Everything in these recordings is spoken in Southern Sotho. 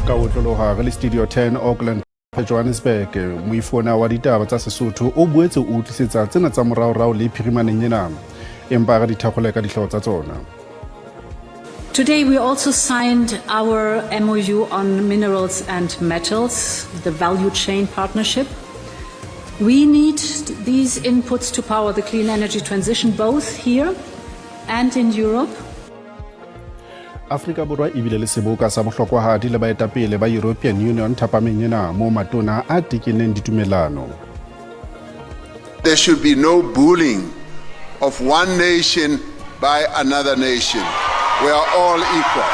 Ka otloloha re le Studio 10 Auckland Johannesburg, moifona wa ditaba tsa Sesotho o boetse o tlisetsa tsena tsa moraorao le phirimaneng ena, empa re di thakgole ka dihlooho tsa tsona. Today we also signed our MOU on minerals and metals, the value chain partnership. We need these inputs to power the clean energy transition both here and in Europe. Afrika Borwa e bile le seboka sa bohlokwahadi le baetapele ba European Union thapameng ena moo matona a tekeneng ditumellano. There should be no bullying of one nation by another nation. We are all equal.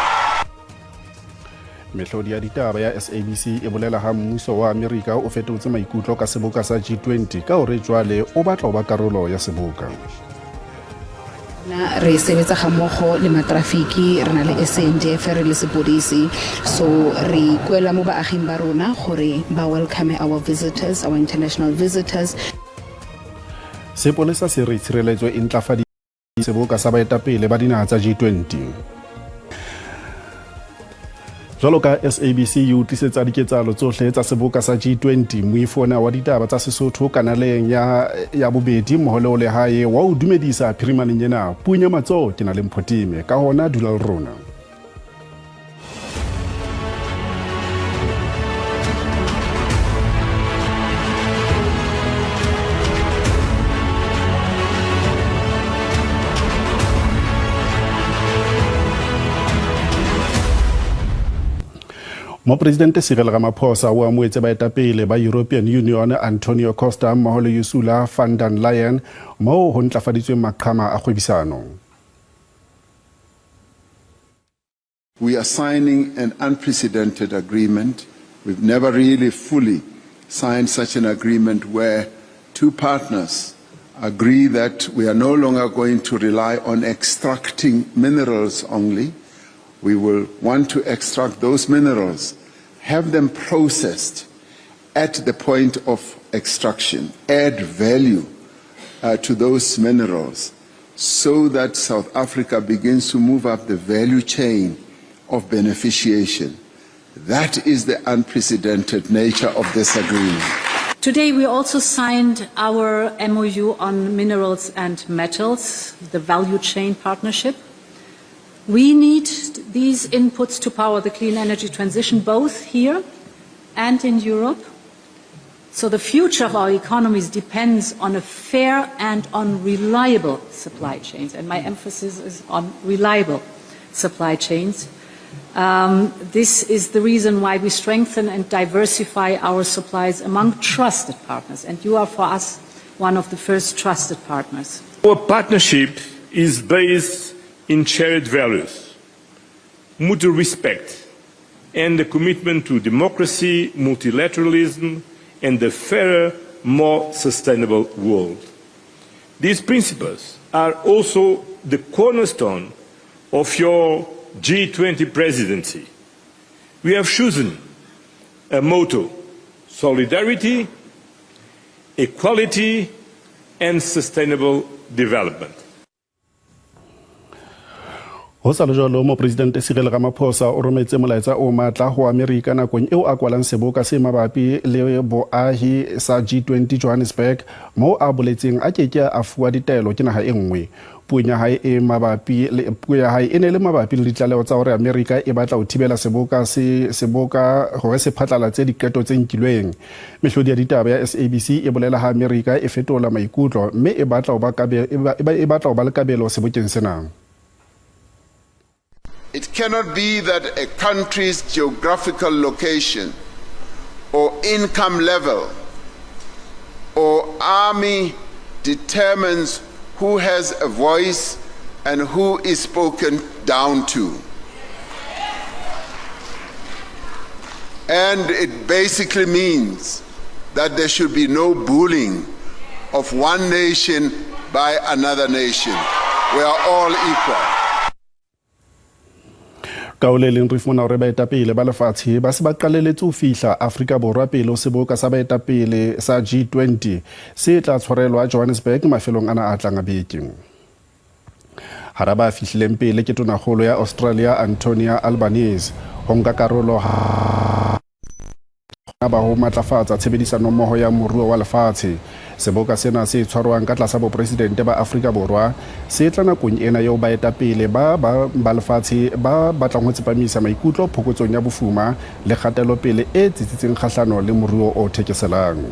Mehlodi ya ditaba ya SABC e bolela ha mmuso wa Amerika o fetotse maikutlo ka seboka sa G20 ka hore jwale o batla ho ba karolo ya seboka. Na re sebetsa ga mmogo le matrafiki, re na le SANDF, re le sepodisi, so re ikuela mo baaging ba rona gore ba welcome our visitors, our international visitors. Sepolesa se re tshireletso e ntlafaditse seboka sa baetapele ba dinaha tsa G20. Jwalo ka SABC e o tlisetsa diketsahalo tsohle tsa seboka sa G20, moifona wa ditaba tsa Sesotho kanaleng ya bobedi mmoho le o lehae wa o dumedisa phirimaneng ena. Puong ya matsoho ke na le Mphotime, ka hona dula le rona. Mopresidente Cyril Ramaphosa o amohetse baetapele ba European Union Antonio Costa mmoho le Ursula von der Leyen moo ho ntlafaditsweng maqhama a kgwebisano. We are signing an unprecedented agreement. We've never really fully signed such an agreement where two partners agree that we are no longer going to rely on extracting minerals only. We will want to extract those minerals, have them processed at the point of extraction, add value to those minerals so that South Africa begins to move up the value chain of beneficiation. That is the unprecedented nature of this agreement. Today we also signed our MOU on minerals and metals, the value chain partnership. We need these inputs to power the clean energy transition both here and in Europe. So the future of our economies depends on a fair and on reliable supply chains. And my emphasis is on reliable supply chains. This is the reason why we strengthen and diversify our supplies among trusted partners. And you are for us one of the first trusted partners. Our partnership is based in shared values, mutual respect, and the commitment to democracy, multilateralism, and a fairer, more sustainable world. These principles are also the cornerstone of your G20 presidency. We have chosen a motto: solidarity, equality, and sustainable development. Ho sa le jwalo, Mopresidente Cyril Ramaphosa o rometse molaetsa o matla ho Amerika nakong eo a kwalang seboka se mabapi le boahi sa G20 Johannesburg, moo a boletseng a keke a fuwa ditaelo ke naha e nngwe. Puong ya hae e mabapi le puo ya hae e ne le mabapi le ditlaleho tsa hore Amerika e batla ho thibela seboka se seboka hore se phatlalatse diqeto tse nkilweng. Mehlodi ya ditaba ya SABC e bolela ha Amerika e fetola maikutlo mme e batla ho ba kabe e batla ho ba le kabelo sebokeng sena. It cannot be that a country's geographical location or income level or army determines who has a voice and who is spoken down to. And it basically means that there should be no bullying of one nation by another nation. We are all equal. Ka ho le leng, re fumana hore baetapele ba lefatshe ba se ba qaleletse ho fihla Afrika Borwa pele ho seboka sa baetapele sa G20 se tla tshwarelwa Johannesburg mafelong ana a tlang a beke. Hara ba fihlileng pele ke tonakgolo ya Australia Antonia Albanese. Ho nka karolo ha ba ho matlafatsa tshebedisanommoho ya moruo wa lefatshe. Seboka sena se tshwarwang ka tlasa bopresidente ba Afrika Borwa se tla nakong ena eo baetapele ba ba lefatshe ba batlang ho tsepamisa maikutlo phokotsong ya bofuma le kgatelopele e tsitsitseng kgahlano le moruo o thekeselang.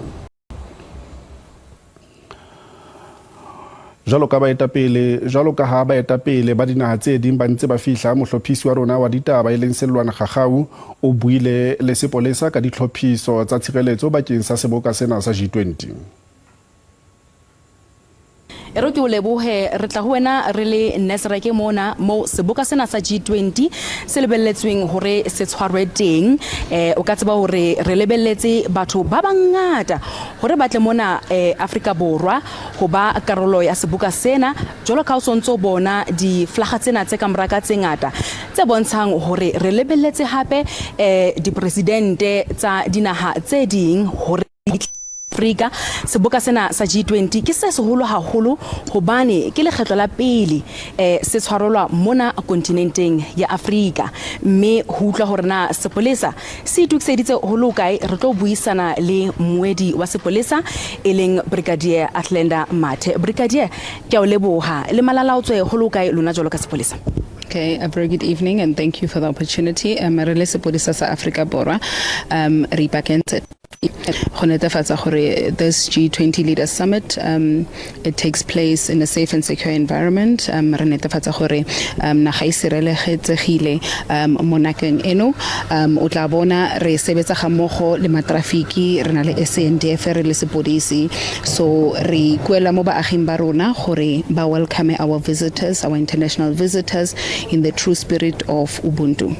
Jwalo ka baetapele jwalo ka ha baetapele ba dinaha tse ding ba ntse ba fihla, mohlophisi wa rona wa ditaba e leng Sellwana Gagau o buile le sepolesa ka ditlhophiso tsa tshireletso bakeng sa seboka sena sa G20. E re ke o lebohe, re tla ho wena re le Nasrec mona moo seboka sena sa G20 se lebelletsweng hore se tshwarwe teng. O ka tseba hore re lebelletse batho ba bangata hore ba tle mona Afrika Borwa ho ba karolo ya seboka sena. Jwalo ka ha o sontso bona diflaga tsena tse ka mora ka tse ngata tse bontshang hore re lebelletse hape dipresidente tsa dinaha tse ding hore di tle Afrika. Seboka sena sa G20 ke se seholo haholo hobane ke lekgetlo la pele se tshwarelwa mona kontinenteng ya Afrika. Mme ho utlwa hore na sepolesa se itokiseditse ho le hokae, re tlo buisana le mmuedi wa sepolesa e leng Brigadier Athlenda Mathe. Brigadier, ke a o leboha. Le malalaotswe ho le hokae lona jwalo ka sepolesa? Okay, a very good evening and thank you for the opportunity. Re le sepodisa sa Afrika Borwa, re ipakentse go netefatsa gore this G20 Leaders Summit, it takes place in a safe and secure environment. Re netefatsa gore naga e sireletsegile mo nakong eno. O tla bona re sebetsa ga mmogo le matrafiki, re na le SANDF, re le sepodisi. So re ikuela mo baaging ba rona gore ba welcome our visitors, our international visitors, in the true spirit of Ubuntu.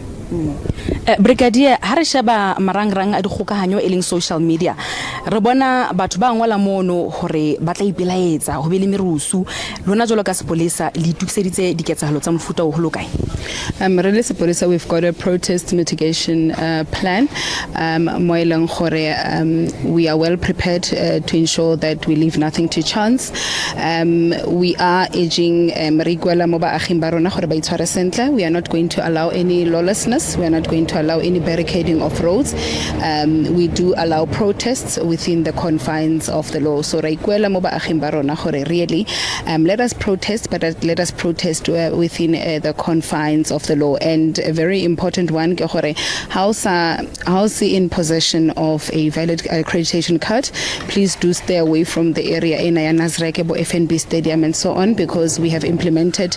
Brigadier, ha re sheba marangrang a dikgokahanyo e leng social media, re bona batho ba ngola mono hore ba tla ipelaetsa ho be le merusu. Lona jwalo ka sepolesa le itokiseditse diketsahalo tsa mofuta o ho lo kae? Re le sepolesa, we've got a protest mitigation plan mo e leng gore we are well prepared to ensure that we leave nothing to chance. We are urging, re ikuela mo baaging ba rona gore ba itshware sentle. We are not going to allow any lawlessness. We are not going to allow any barricading of roads. We do allow protests within the confines of the law. So re ikuela mo baaging ba rona gore really, let us protest, but let us protest within the confines of the law. And a very important one ke gore ha o se in possession of a valid accreditation card, please do stay away from the area ena ya Nasrec, bo FNB Stadium and so on, because we have implemented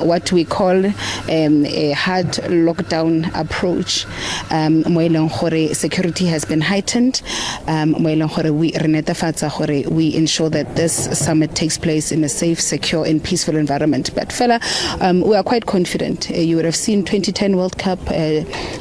what we call a hard lockdown approach, mo e leng gore security has been heightened, mo e leng gore we re netefatsa gore we ensure that this summit takes place in a safe, secure and peaceful environment. But fela, we are quite confident. You would have seen 2010 World Cup,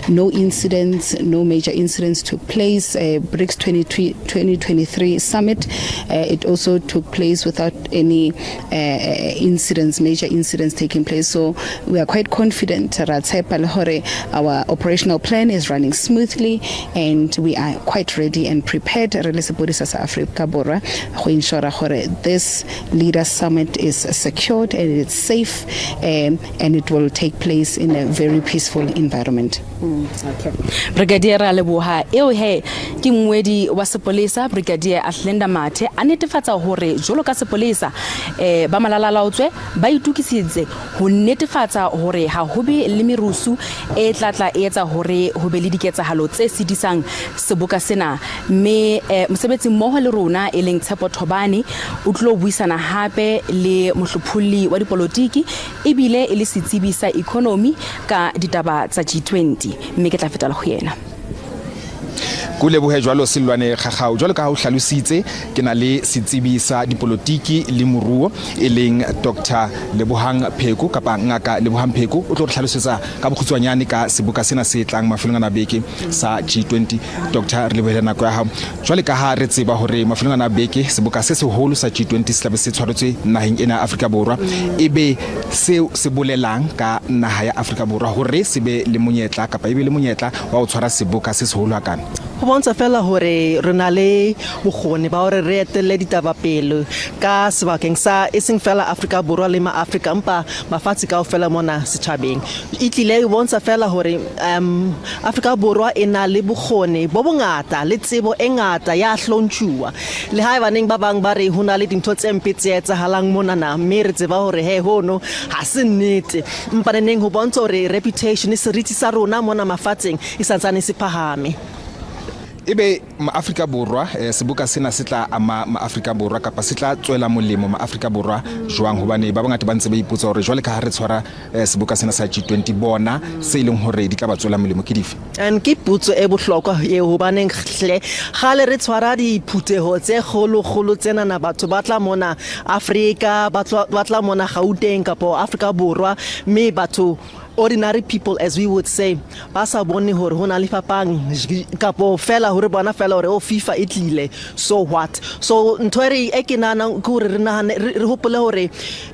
no incidents, no major incidents took place. BRICS 2023 summit, it also took place without any incidents, major incidents taking place. So we are quite confident. Ra tshepa le gore our operational plan is running smoothly and we are quite ready and prepared re le sepodisa sa Afrika Borwa go ensure gore this leaders summit is secured and it's safe, and it will take place in a very peaceful environment. Okay. Brigadier, ra leboha. Eo he ke mmuedi wa sepolesa, Brigadier Athlenda Mathe, a netefatsa hore jwalo ka sepolesa ba malalalaotswe ba itokiseditse ho netefatsa hore ha ho be le merusu e tlatla e etsa hore ho be le diketsahalo tse sitisang seboka sena. Mme mosebetsi mmoho le rona e leng Tshepo Thobane o tlo buisana hape le mohlopholli wa dipolotiki ebile e le setsebi sa economy ka ditaba tsa G20, mme ke tla fetela ho yena. Ko lebohe jwalo, Sellwane Gagao. Jwalo ka ha o hlalositse, ke na le setsebi sa dipolotiki le moruo e leng Dr Lebohang Pheko kapa Ngaka Lebohang Pheko. O tlo re hlalosetsa ka bokgutshwanyane ka seboka sena se tlang mafelong ana beke sa G20. Doctor, re lebohele nako ya hao. Jwale ka ha re tseba hore mafelong ana beke seboka se seholo sa G20 se tlabe se tshwaretswe naheng ena ya Afrika Borwa, ebe seo se bolelang ka naha ya Afrika Borwa hore se be le monyetla kapa e be le monyetla wa ho tshwara seboka se seholo hakana? Ho bontsha feela hore re na le bokgoni ba hore re etelle ditaba pele ka sebakeng sa e seng feela Afrika Borwa le maAfrika empa mafatshe kaofela mona setjhabeng. E tlile e bontsha feela hore um Afrika Borwa e na le bokgoni bo bongata le tsebo e ngata ya hlontšhuwa. Le haebaneng ba bang ba re ho na le dintho tse mpe tse etsahalang monana mme re tseba hore he hono ha se nnete. Empa neneng ho bontsha hore reputation, seriti sa rona mona mafatsheng e santsane se phahame. Ebe Maafrika Borwa, eh, seboka sena se tla ama Maafrika Borwa kapa se tla tswela molemo Maafrika Borwa jwang? Hobane ba bangata ba ntse ba ipotsa hore jwale ka ha re tshwara eh, seboka sena sa G20 bona se e leng hore di tla ba tswela molemo ke dife? And ke potso e bohlokwa eo hobaneng hle kgale re tshwara diphutheho tse kgolo-kgolo tsenana batho ba tla mona Afrika ba tla mona Gauteng kapo Afrika Borwa mme batho ordinary people as we would say ba sa bone hore ho na le fapang kapo fela hore bona fela hore oh FIFA e tlile so what so ntho e re e ke nahanang ke hore re nahane re hopole hore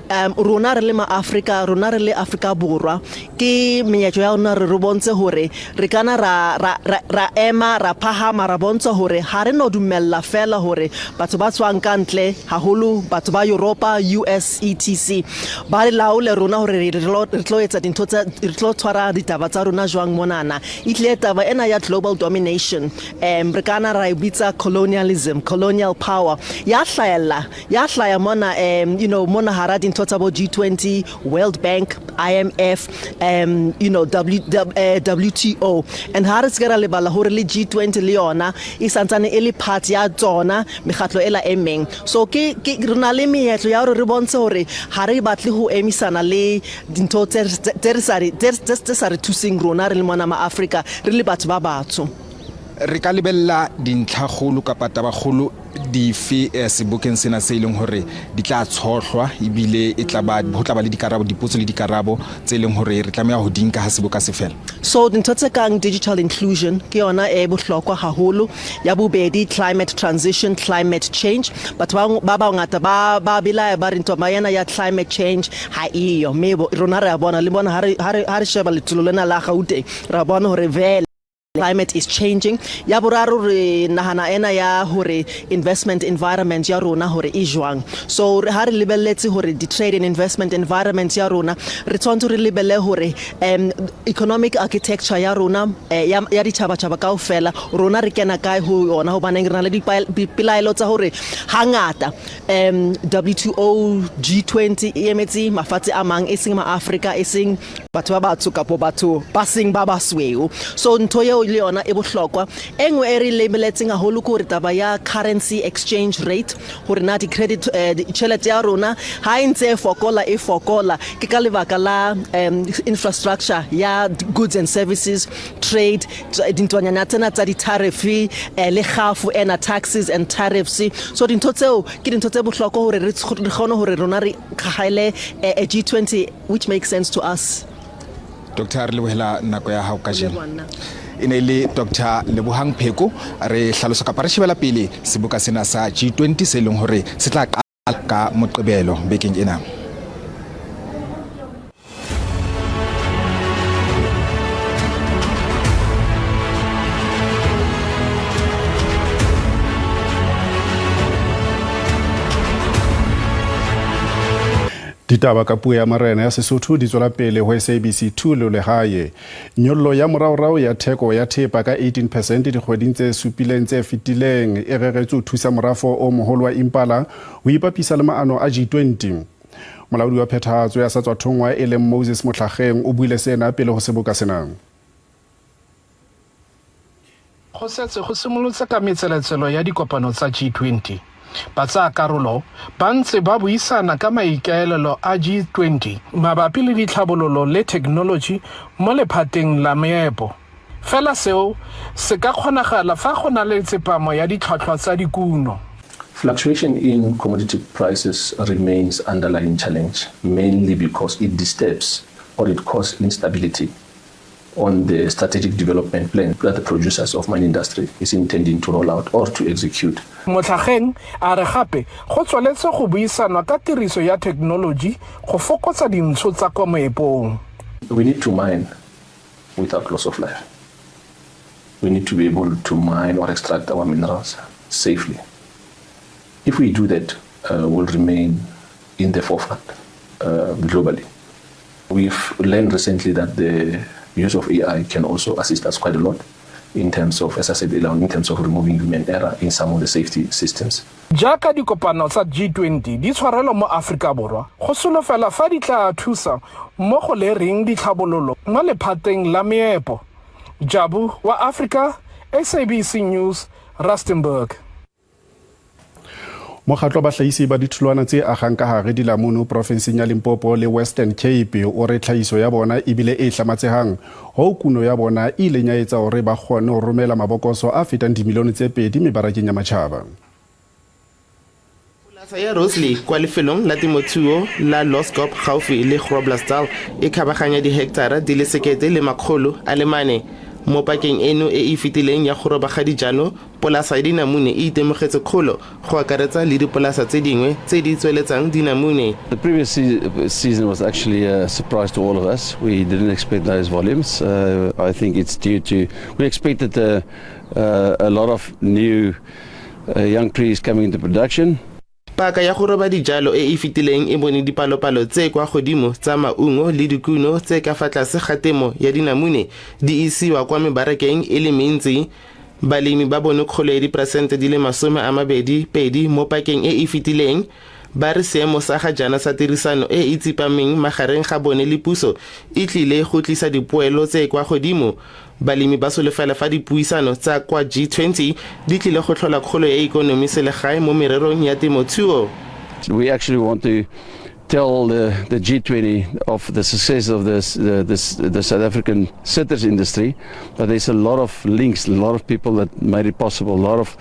um rona re le ma-Afrika rona re le Afrika Borwa ke menyetlo ya rona re re bontshe hore re kana ra ra ra ra ema ra phahama ra bontsha hore ha re no dumella fela hore batho ba tswang ka ntle haholo batho ba Europa US etc Ba re laole rona hore re tlo etsa dintho tsa re tlo tshwara ditaba tsa rona jwang monana. E tlile taba ena ya global domination, um re ka na ra e bitsa colonialism, colonial power ya hlahella, ya hlaya mona um you know mona hara dintho tsa bo G20, World Bank, IMF, um you know W, W, eh, WTO. And ha re se ke ra lebala hore le G20 le yona e santsane e le part ya tsona mekgatlo ela e meng. So ke, ke, re na le meetlo ya hore re bontshe hore ha re batle ho emisana le dintho tse, tse re sa tse, tse, tse sa re thuseng rona re le mona ma-Afrika, re le batho ba batsho. Re ka lebella dintlhakgolo kapa tabakgolo dife eh, sebokeng sena se e leng hore di tla tshohlwa ebile e tla ba ho tla ba le dikarabo dipotso le dikarabo tse e leng hore re tlameha ho di nka ha seboka se fela? So dintho tse kang digital inclusion ke yona e bohlokwa haholo. Ya bobedi, climate transition, climate change. Batho ba ba bangata ba ba belaela ba re ntwa ena ya climate change ha eyo, mme rona re a bona le bona ha re ha re ha re sheba letsholo lena la Gauteng re a bona hore vele climate is changing. Ya boraro re nahana ena ya hore investment environment ya rona hore e jwang. So ha re lebelletse hore di trade and investment environment ya rona re tshwanetse re lebelle hore um economic architecture ya rona eh, ya, ya ditjhabatjhaba kaofela rona re kena kae ho yona, hobaneng re na le dipelaelo tsa hore hangata um WTO G20 e emetse mafatshe a mang e seng maAfrika e seng batho ba batsho kapo batho ba seng ba basweu. So ntho eo le yona e bohlokwa. E nngwe e re lebeletseng haholo ke hore taba ya currency exchange rate, hore na di-credit eh, tjhelete ya rona ha e ntse e fokola e fokola ke ka lebaka la um, infrastructure ya goods and services trade, dintwanyana tsena tsa di-tariff eh, le kgafu ena taxes and tariffs. So dintho tseo ke dintho tse bohlokwa hore re kgone hore rona re kgaele eh, G20 which makes sense to us. Doctor, re lebohela nako ya hao kajeno. E ne e le Dr. Lebohang Pheko re hlalosa kapa re shebela pele seboka sena sa G20 se leng hore se tla qala ka Moqebelo bekeng ena. Ditaba ka puo ya marena ya Sesotho di tswela pele ho SABC 2 le lehae. Nyollo ya moraorao ya theko ya thepa ka 18 percent dikgweding tse supileng tse fetileng e reretswe ho thusa morafo o moholo wa Impala ho ipapisa le maano a G20. Molaodi wa phethahatso ya sa tswa thongwa e leng Moses Mohlageng o buile sena pele ho seboka sena. Go setse go simolotse ka metseletselo ya dikopano tsa G20. Batsayakarolo ba ntse ba buisana ka maikaelelo a G20 mabapi le ditlhabololo le thekenoloji mo lephateng la meepo. Fela seo se ka kgonagala fa go na le tsepamo ya ditlhwatlhwa tsa dikuno. Fluctuation in commodity prices remains underlying challenge mainly because it disturbs or it causes instability on the strategic development plan that the producers of mine industry is intending to roll out or to execute. Motlhageng a re gape go tsweletse go buisanwa ka tiriso ya thekenoloji go fokotsa dintsho tsa kwa moepong. We need to mine without loss of life. We need to be able to mine or extract our minerals safely. If we do that, uh, we'll remain in the forefront uh, globally. We've learned recently that the use of AI can also assist us quite a lot in terms of, as I said earlier, in terms of removing human error in some of the safety systems. Jaaka dikopano tsa G20 di tshwarelwa mo Aforika Borwa, go solofela fa di tla thusa mo go lereng ditlhabololo mo lephateng la meepo. Jabu wa Afrika, SABC News, Rustenburg. Mokgatlo wa bahlahisi ba ditholwana tse agang ka hare dilamunu porofenseng ya Limpopo le Western Cape o re tlhahiso ya bona ebile e hlamatsehang hoo kuno ya bona e ileng ya etsa hore ba kgone ho romela mabokoso a fetang dimilione tse pedi mebarakeng ya matjhaba. Polasa ya Roselea kwa lefelong la temothuo la Loskop gaufi le Groblersdal e kgabaganya diheketara di le 1400. Mo pakeng eno e e fetileng ya go roba ga dijalo, polasa ya dinamune e itemogetse kgolo go akaretsa le dipolasa tse dingwe tse di tsweletsang dinamune. The previous season was actually a surprise to all of us. We didn't expect those volumes. I think it's due to we expected a lot of new young trees coming into production. Paka ya go roba dijalo e e fetileng e bone dipalopalo tse kwa godimo tsa maungo le dikuno tse ka fa tlase ga temo ya dinamune di isiwa kwa mebarakeng e le mentsi. Balemi ba bone kgolo ya diperesente di le 22 mo pakeng e e fetileng. Ba re seemo sa ga jaana sa tirisano e e tsepameng magareng ga bone le puso e tlile go tlisa dipoelo tse kwa godimo. Balemi ba solofela fa dipuisano tsa kwa G20 di tlile go tlhola kgolo ya ikonomi selegae mo mererong ya temothuo. We actually want to tell the G20 of the success of the South African citrus industry, that there's a lot of links, a lot of people that made it possible, a lot of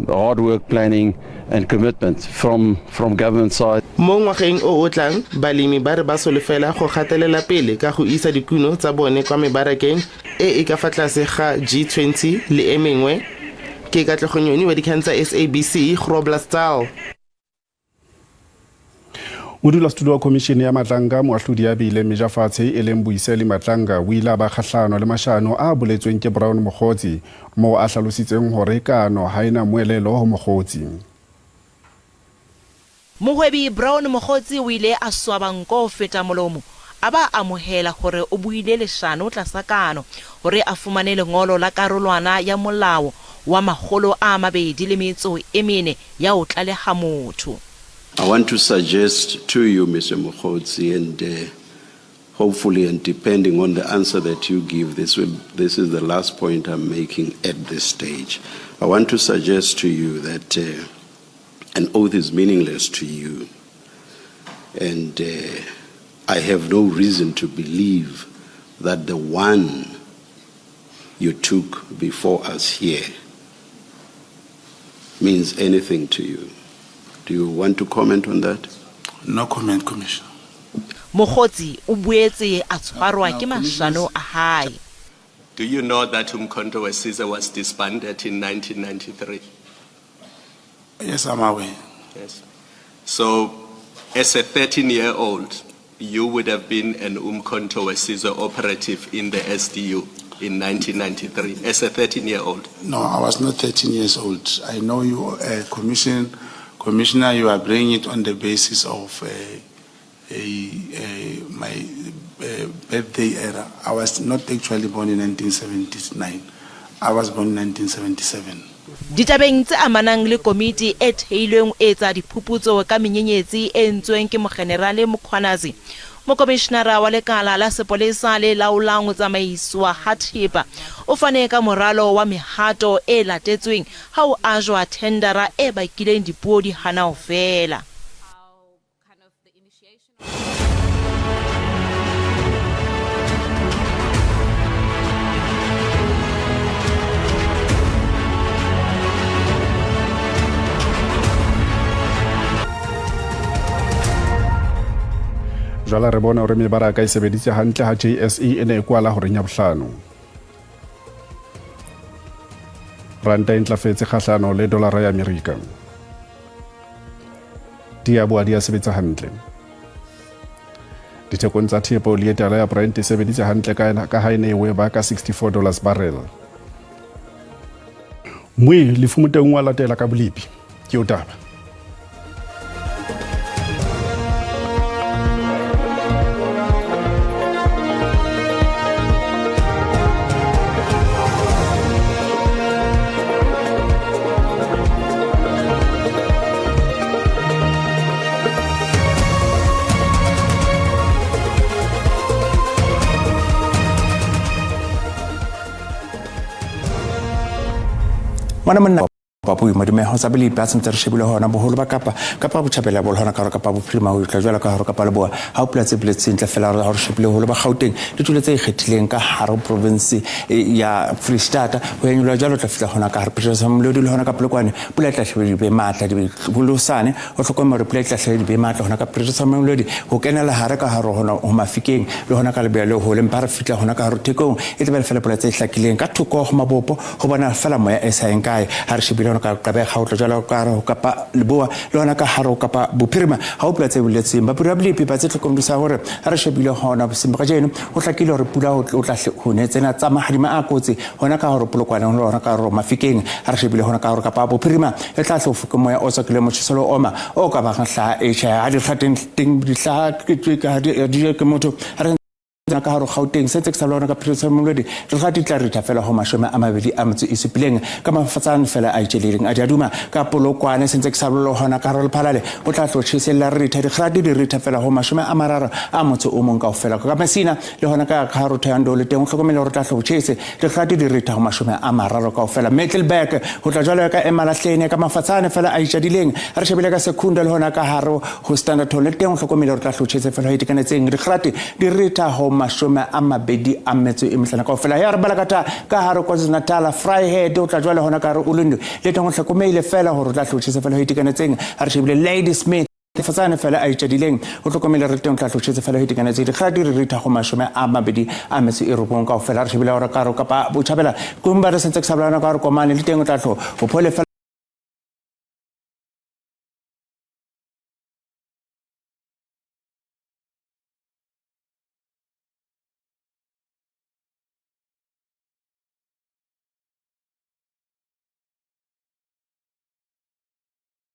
hard work, planning and commitment from government side. Mo ngwageng o o tlang, balemi ba re ba solofela go gatelela pele ka go isa dikuno tsa bone kwa mebarakeng e e ka fa tlase ga G20 le e mengwe. Ke Katlego Nyoni wa dikgang tsa SABC, Groblersdal. Modulasetulo wa Khomishene ya Matlanga, moahlodi ya beileng meja fatshe e leng Mbuyiseli Madlanga, o ile a ba kgahlano le mashano a boletsweng ke Brown Mogotsi, moo a hlalositseng hore kano ha ena moelelo ho Mogotsi. Mohwebi Brown Mogotsi o ile a swaba nko ho feta molomo a ba amohela hore o buile leshano tlasa kano hore a fumane lengolo la karolwana ya molao wa 204 ya ho tlaleha motho. I want to suggest to you, Mr. Mogotsi, and hopefully, and depending on the answer that you give, this is the last point I'm making at this stage. I want to suggest to you that an oath is meaningless to you, and I have no reason to believe that the one you took before us here means anything to you. Do you want to comment on that? No comment, Commissioner. Mogotsi o boetse a tshwarwa ke mashano a hae. Do you know that Umkhonto weSizwe was disbanded in 1993? Yes, I'm aware. Yes. So, as a 13-year-old, you would have been an Umkhonto weSizwe operative in the SDU in 1993, as a 13-year-old. No, I was not 13 years old. I know you, Commissioner, you are bringing it on the basis of my birthday era. I was not actually born in 1979. I was born in 1977. Ditabeng tse amanang le komiti e theilweng ho etsa diphuputso ka menyenyetsi e entsweng ke Mokgenerale Mkhwanazi, mokomishinara wa lekala la sepolesa le laolang ho tsamaiswa ha thepa o fane ka moralo wa mehato e latetsweng ha ho ajwa thendara e bakileng dipuo di hana ho fela. Jwale re bona hore mebaraka e sebeditse hantle ha JSE e ne e kwala horeng ya bohlano. Ranta e ntlafetse kgahlano le dolara ya Amerika. Di a boa di a sebetsa hantle. Dithekong tsa thepa oli e tala ya Brent e sebeditse hantle ka ha e ne e weba ka $64 barrel. Moe Lefu Motaung wa latela ka bolepi. Ke o taba. Ngwana monna papu madume ho tsa bolipi a sentse re shebile hona boholo ba Kapa, Kapa Botjhabela bo le hona ka hore Kapa Bophirima ho tla jwalo ka hore Kapa Leboa ha o pula tse boletseng ntle fela hore shebile holo ba Gauteng ditulo tse ikgethileng ka hare ho province ya Free State ho ya nyoloha jwalo tla fihla hona ka hare Pretoria Molodi le hona ka Polokwane pula e tla hlebe di be matla di bolosane o hlokomela hore pula e tla hlebe di be matla hona ka Pretoria Molodi ho kenela hare ka hare hona ho Mafikeng le hona ka Leboya le hole mpa re fihla hona ka hare Thekong e tla be fela pula tse hlakileng ka thoko ho mabopo ho bona fela moya e sa yeng kae ha re shebile hona ka Gqeberha ho tla jwalo ka hare ho Kapa Leboa le hona ka hare ho Kapa Bophirima ha ho pula tse boletsweng bapudi ba bolepi ba tse hlokomedisa hore ha re shebile hona bosiung ba kajeno ho hlakile hore pula ho tla ho ne tsena tsa mahadima a kotsi hona ka hore Polokwane le hona ka hore Mafikeng ha re shebile hona ka hore Kapa Bophirima e tla hle ho foke moya o tswakileng motjheso le oma o ka bang hlaha e tjhaya ha dihlaha teng dihlaha ke ke motho ha re ka hare Gauteng se tse ke sa lona ka Pretoria Molodi re ga di tla ritha fela ho 27 ka mafatsane fela a itjeleleng a diaduma ka Polokwane se ntse ke sa lolo hona ka hare Lephalale o tla tlo tjhesella re ritha dikgrati di ritha fela ho 31 kaofela ka Messina le hona ka hare Thohoyandou le teng o hlokomele hore tla tlo tjhese dikgrati di ritha ho 30 kaofela Middelburg ho tla jwalo ka Emalahleni ka mafatsane fela a itjadileng re shebile ka Secunda le hona ka hare ho Standerton le teng o hlokomele hore tla tlo tjhese fela ho itekanetseng dikgrati di ritha ho 25 kaofela ya re balakata ka hare KwaZulu-Natal Vryheid o tla jwale hona ka hare Ulundi le teng o hlokomele fela hore o tla tlo tjhese fela ho itekanetseng ha re shebile Ladysmith fatsane fela a itjadileng o hlokomele re teng o tla tlo tjhese fela ho itekanetseng dikgrati di ritha ho 29 kaofela re shebile hore ka hare Kapa Botjhabela kumba re sentse ke sa bolana ka hare Komane le teng o tla tlo ho phole fela.